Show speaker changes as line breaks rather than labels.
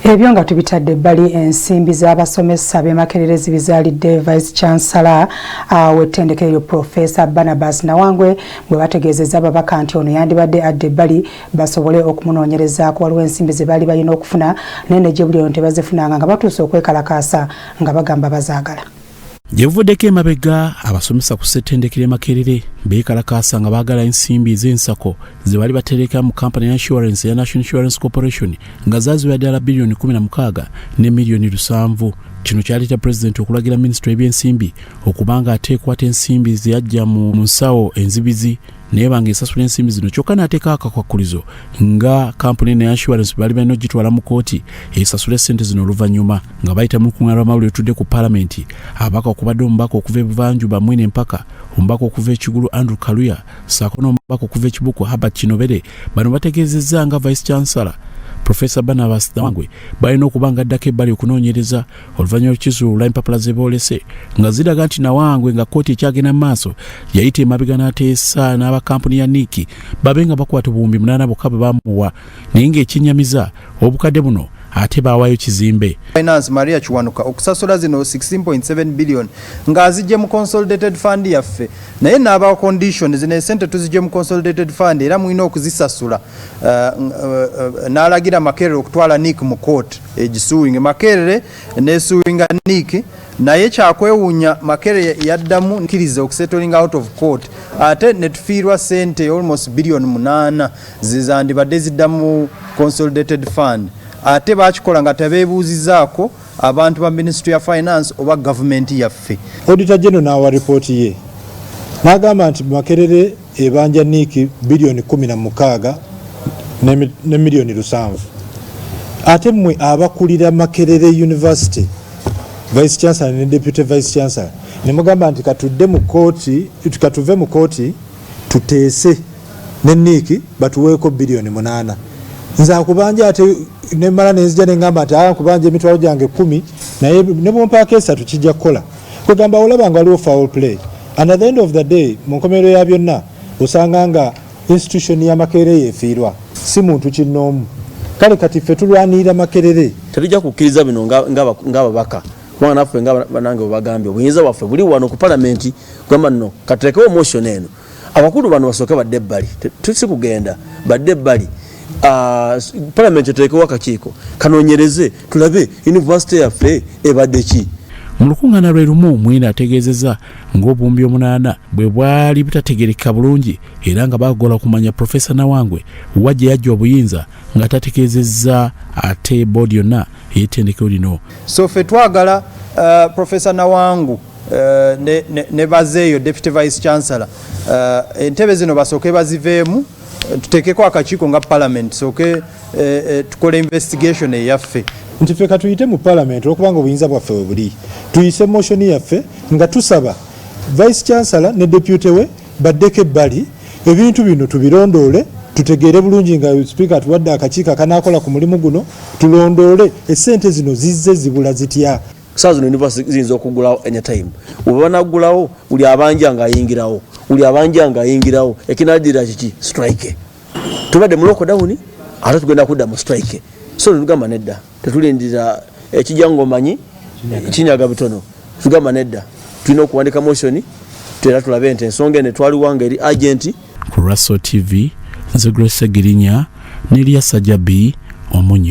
Ebyo nga tubitadde ebbali, ensimbi z'abasomesa b'e Makerere zibizaalidde Vice Chancellor w'ettendekero eryo, Profesa Barnabas Nawangwe, bwe bategeezezza ababaka nti ono yandibadde adda ebbali basobole okumunoonyerezaako. Waliwo ensimbi ze baali balina okufuna, naye ne gye buli ono tebazifunanga, nga batuuse okwekalakaasa nga bagamba bazaagala.
Gye buvuddeko emabega, abasomesa ku ssettendekero e Makerere beekalakaasa nga baagala ensimbi ez'ensako ze baali batereka mu kampani ya insurance ya National Insurance Corporation, nga zaaziwera ddala biliyoni 16 ne miliyoni 700. Kino kyaleeta Pulezidenti okulagira minisitule y'ebyensimbi okuba nga ateekwata ensimbi ze yajja mu nsawo enzibizi, naye banga esasula ensimbi zino, kyokka n'ateeka akakwakulizo nga kampuni eno ya insurance baali balina ogitwala mu kooti esasula esente zino oluvannyuma. Nga bayita mu lukuŋŋaana lw'amawulire otudde ku Paalamenti, ababaka okubadde omubaka okuva ebuvanjuba Mwine Mpaka, omubaka okuva ekigulu Andrew Kaluya, ssaako n'omubaka okuva ekibuku Herbert Kinobere, bano bategeezezza nga Vice Chancellor Profesa Barnabas Nawangwe balina okuba nga addako ebbali okunoonyereza, oluvannyuma lw'ekizuula empapula ze boolese nga ziraga nti Nawangwe, nga kkooti ekyagenda mu maaso, yayita emabega n'ateesa n'abakampuni ya NIC babe nga bakwata 8000 bokka bwe bamuwa, naye ng'ekinyamiza obukadde buno ate baawaayo kizimbe.
Finance Maria Kiwanuka okusasula zino 16.7 billion ng'azigye mu consolidated fund yaffe, naye n'aba condition zino esente tuzigye mu consolidated fund era mulina okuzisasula. N'alagira Makerere okutwala NIC mu court egisuinge. Makerere nesuinga NIC, naye kyakwewuunya Makerere yaddamu nkiriza okusettling out of court, ate netufiirwa sente almost billion 8 zizandibadde zidda mu consolidated fund. Ate bakikola nga tebeebuuzizaako abantu ba Ministry ya Finance oba gavumenti yaffe.
Auditor General n'awa ripooti ye n'agamba nti Makerere ebanja NIC biliyoni 16 ne miliyoni 700. Ate mmwe abakulira Makerere University, Vice Chancellor ne Deputy Vice Chancellor, ne mugamba nti katudde mu kooti, katuve mu kooti tuteese ne NIC batuweeko biliyoni 8. Nze akubanja ate nemala nenzija neŋŋamba nti aa, nkubanja emitwalo gyange 10, naye ne bwompaako esatu kijja kukola. Kwegamba olaba nga waliwo foul play, and at the end of the day, mu nkomerero ya byonna, osanga nga institution ya Makerere yefiirwa, si muntu kinnoomu. Kale kati ffe tulwanirira Makerere.
Tetujja kukkiriza bino ng'ababaka, kubanga naffe nga banange bwe bagambye, obuyinza bwaffe buli wano ku Palamenti. Kugamba nno katuteekewo motion eno, abakulu bano basooke badde ebbali. Si kugenda badde ebbali. Palamenti eteekewo akakiiko kanoonyereze, tulabe yunivasite yaffe ebadde ki.
Mu lukuŋŋaana lwe lumu, Mwine ategeezezza ng'obuwumbi 8 bwe bwali butategereka bulungi, era nga bagola kumanya Profesa Nawangwe wa gye yajja obuyinza nga tategeezezza ate boodi yonna ey'ettendekero lino.
So ffe twagala Professor Nawangu ne bazeeyo Deputy Vice Chancellor, entebe zino basooke baziveemu, tuteekeko akakiiko nga Parliament, sooke tukole investigation eyaffe.
Nti ffe katuyite mu Parliament, olwokubanga obuyinza bwaffe we buli, tuyise motion yaffe nga tusaba Vice Chancellor ne deputy we baddeko ebbali, ebintu bino tubirondoole, tutegeere bulungi nga Sipiika atuwadde akakiiko akanaakola ku mulimu guno, tulondoole esente zino zizze zibula zitya.
Saa zino university ziyinza okugulawo anytime. Bwe banagulawo, buli abanja ng'ayingirawo, buli abanja ng'ayingirawo, ekinaddirira kiki? Strike. Tubadde mu lockdown, ate tugenda kudda mu strike. So netugamba nedda, tetulindirira ekijja ngaomanyi kinyaga bitono. Tugamba nedda, tulina okuwandika motion era tulabe nti ensonga eno etwaliwanga eri urgent.
Ku Raso TV, nze Grace Girinya ne Lyasa Jabi Omunyo.